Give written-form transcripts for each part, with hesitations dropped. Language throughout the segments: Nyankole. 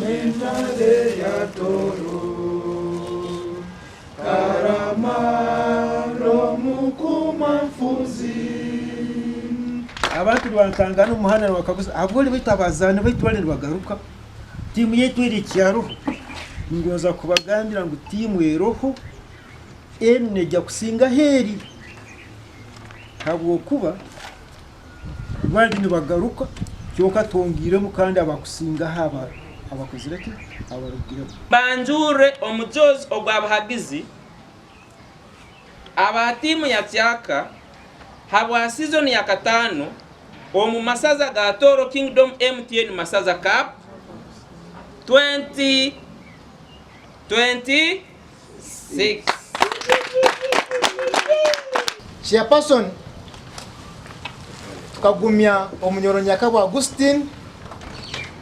Entare ya Toro, Karama Omukuma Nfuzi. Abantu nibantangana omu muhanda nibakaguza ahabw'ori baitu abazaani baitu bariyo nibagaruka tiimu yaitu eri ekyaroho. Ningonza kubagambira ngu tiimu eroho enu neija kusingaho eri habwokuba Bali nibagaruka, kyonka twongiiremu kandi abakusingaho aba abakozire ki? Abarugiremu. Banjurre omujoozi ogw'abahagizi aba tiimu ya Kyaka habwa sizoni ya kataano omu masaza ga Tooro Kingdom MTN Masaza Cup 2026. Chairperson tukagumya Omunyoro Nyakabwa Augustine,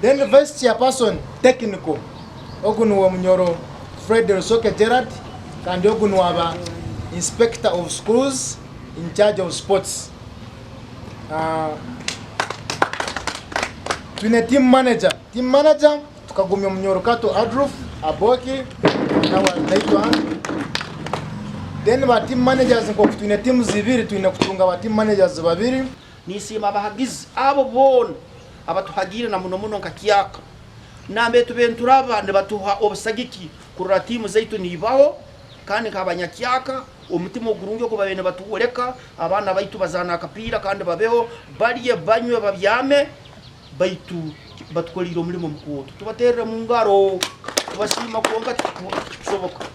then Vice Chairperson Technical ogu niwe Omunyoro Fred Rusoke Gerald kandi ogu niwe aba Inspector of Schools in charge of Sports. Twine Team Manager, Team Manager Tukagumya Omunyoro Kato Adruf Aboki nawe ari naitwe hanu. Then ba team managers nkoku twine teams ibiri twine kutunga ba team managers babiri. Ninsiima abahagizi abo boona abatuhagiire na muno muno nka Kyaka nambere tubaire nituraba nibatuha obusagiki kurora tiimu zaitu niibaho kandi nk'abanyakyaka omutima ogurungi ogu babaire nibatworeka abaana baitu bazaane akapiira kandi babeho barye banywe babyame. Baitu batukoreire omurimo mukooto. Tubateerere mu ngaro. Kubasiima kwonka tikikusoboka.